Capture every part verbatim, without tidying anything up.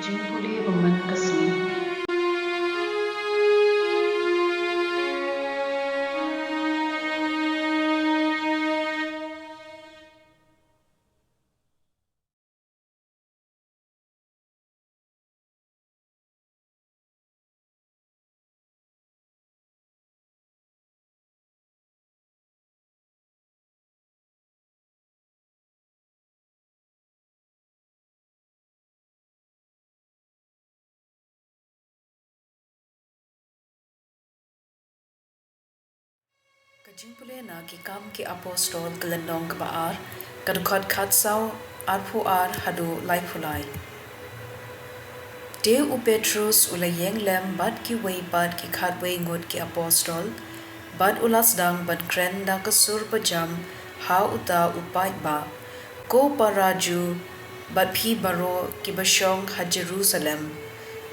Jingpule ba man ka sngi. Ka jingpule na Ki Kam ki Apostol, ka lynnong kaba ar, ka dkhot khatsaw, arphew ar haduh laiphew lai. Te u Petrus u la ïeng lem bad kiwei pat ki khatwei ngut ki apostol, bad u la sdang ban kren da ka sur bajam ha uta u paidbah: Ko para Jiw, bad phi baroh kiba shong ha Jerusalem,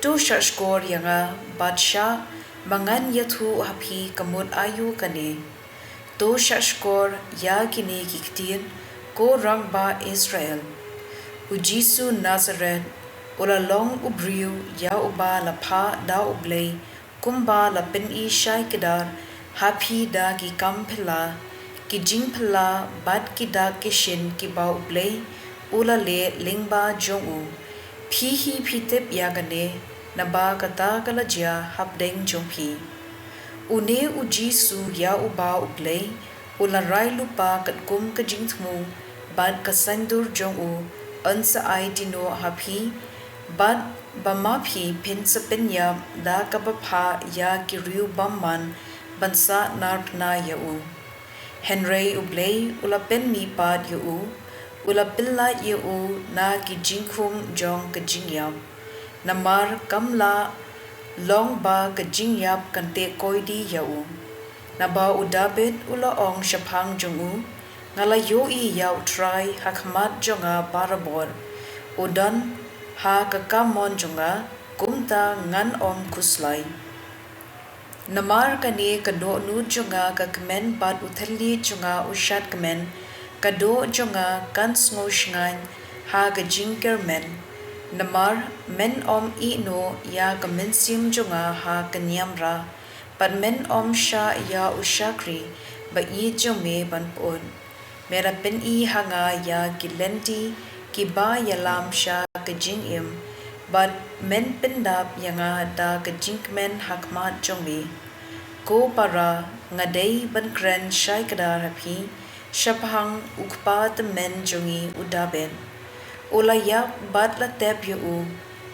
to shahshkor ïa nga bad shah ba ngan ïathuh ha phi ka mut aïu kane. To shahshkor ïa kine ki ktien, ko rangbah Israel. U Jisu Nasareth u la long u briew ïa uba la phah da U Blei, kumba la pyni shai kdar ha phi da ki kam phylla, ki jingphylla bad ki dak ki shin kiba U Blei u la leh lyngba jong u. Phi hi phi tip ïa kane, naba kata ka la jia hapdeng jong phi. Une u Jisu ïa uba U Blei u la rai lypa katkum ka jingthmu bad ka saiñdur jong u, yn sa ai dih noh ha phi, bad ba ma phi phin sa pynïap da kaba phah ïa ki riewbymman ban sah narphna ïa u. Hynrei U Blei u la pynmihpat ïa u, u la pyllait ïa u na ki jingkhung jong ka jingïap, namar kam lah long ba ka jingïap kan teh koidi ïa u. Naba u Dabid u la ong shaphang jong u: Nga la ïohi ïa U Trai ha khmat jong nga barabor, u don ha ka kamon jong nga, kumta ngan ym khuslai. Namar kane ka dohnud jong nga ka kmen, bad u thylliej jong nga u shadkmen; ka doh jong nga kan sngewshngaiñ ha ka jingkyrmen. Namar men ym ïehnoh ïa ka mynsiem jong nga ha ka niamra, bad men ym shah ïa u shakri ba ïeit jong me ban pyut. Me la pyni ha nga ïa ki lynti kiba ïalam sha ka jingim, bad men pyndap ïa nga da ka jingkmen ha khmat jong me. Ko para, nga dei ban kren shai kdar ha phi shaphang u kpa tymmen jong ngi u Dabid. U la ïap bad la tep ïa u,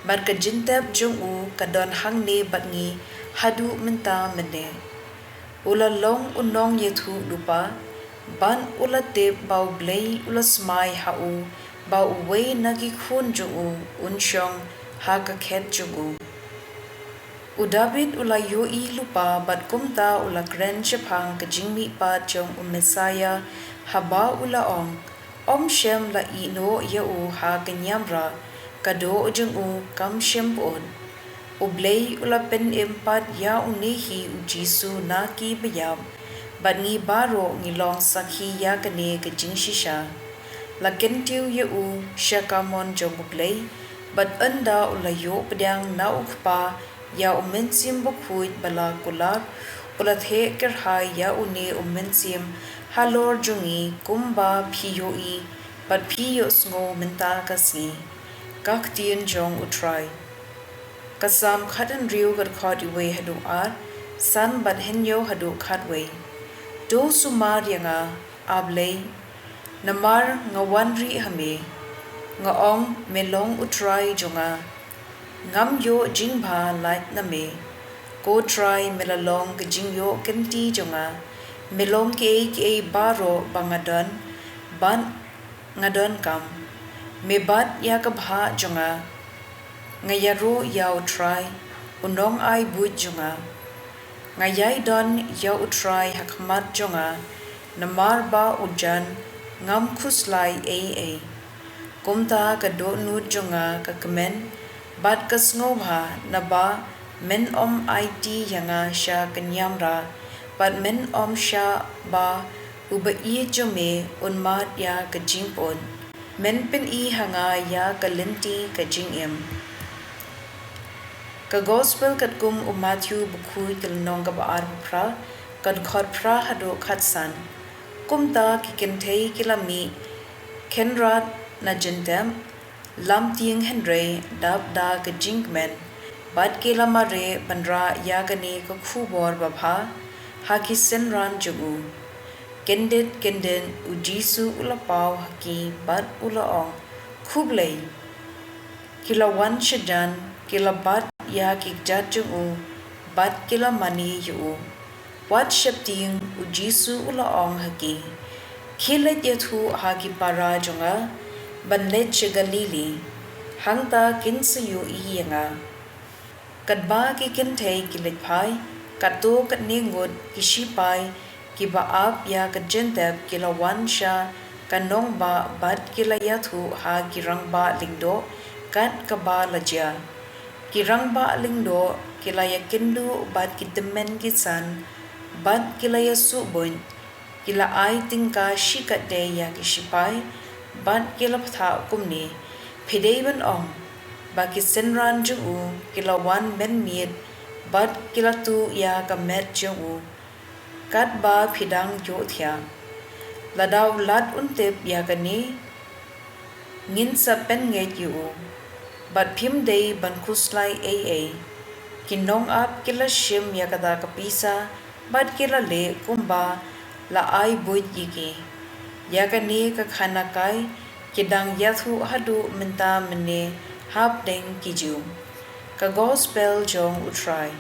bad ka jingtep jong u ka don hangne bad ngi haduh mynta mynne. U la long u nongïathuh lypa, bad u la tip ba U Blei u la smai ha u ba uwei na ki khun jong u un shong ha ka khet jong u. U Dabid u la ïohi lypa, bad kumta u la kren shaphang ka jingmihpat jong u Messaïah, haba u la ong: Ym shym la ïehnoh ïa u ha ka niamra, ka doh jong u kam shym pyut. U Blei u la pynim pat ïa une hi u Jisu na kiba ïap, bad ngi baroh ngi long sakhi ïa kane ka jingshisha. La kyntiew ïa u sha kamon jong U Blei, bad ynda u la ïoh pdiang na u Kpa ïa u Mynsiem Bakhuid ba la kular, u la theh kyrhai ïa une u mynsiem halor jong ngi, kumba phi ïohi bad phi ïohsngew mynta ka sngi. Ka ktien jong U Trai. Ka Salm khathynriew, ka dkhot wei haduh ar, san bad hynñiew haduh khatwei. To sumar ïa nga, A Blei, namar nga wan rieh ha me. Nga ong, me long U Trai jong nga, ngam ïoh jingbha lait na me. Ko Trai, me la long ka jingïoh kynti jong nga, me long kiei kiei baroh ba nga don, bad nga donkam. Me bat ïa ka bhah jong nga. Nga ïaroh ïa U Trai, u nongai buit jong nga. Nga ïai don ïa U Trai ha khmat jong nga, namar ba u jan, ngam khuslai ei ei. Kumta ka dohnud jong nga ka kmen bad ka sngewbha, naba men ym aiti ïa nga sha ka niamra, bad men ym shah ba uba ïeit jong me un mad ïa ka jingpyut. Men pyni ha nga ïa ka lynti ka jingim. Ka Gospel katkum u Mathew, bakhuid, ka lynnong kaba arphew phra, ka dkhot phra haduh khatsan. Kumta ki kynthei ki la mih kynrad na jyntep lamtieng, hynrei dap da ka jingkmen, bad ki la mareh ban rah ïa kane ka khubor babha ha ki synran jong u. Kyndit kyndit u Jisu u la paw ha ki bad u la ong, Khublei! Ki la wan shajan, ki la bat ïa ki kjat jong u, bad ki la mane ïa u. Wat sheptieng, u Jisu u la ong ha ki, Khie leit ïathuh ha ki para jong nga ban leit sha Galili, hangta kin sa ïohi ïa nga. Katba ki kynthei ki leit phai, katto katne ngut ki shipai kiba ap ïa ka jyntep ki la wan sha ka nongbah bad ki la ïathuh ha ki rangbah lyngdoh kat kaba la jia. Ki rangbah lyngdoh ki la ïakynduh bad ki tymmen ki san, bad ki la ïasuhbuit. Ki la ai tyngka shikatdei ïa ki shipai, bad ki la bthah kumne, Phi dei ban ong ba ki synran jong u ki la wan mynmiet bad ki la tuh ïa ka met jong u, katba phi dang ïohthiah? Lada u Lat un tip ïa kane, ngin sa pynngeit ïa u, bad phim dei ban khuslai ei ei. Ki nongap ki la shim ïa kata ka pisa bad ki la leh kumba la ai buit ïa ki. Ïa kane ka khana kai ki dang ïathuh haduh mynta mynne hapdeng ki Jiw. Ka Gospel jong U Trai.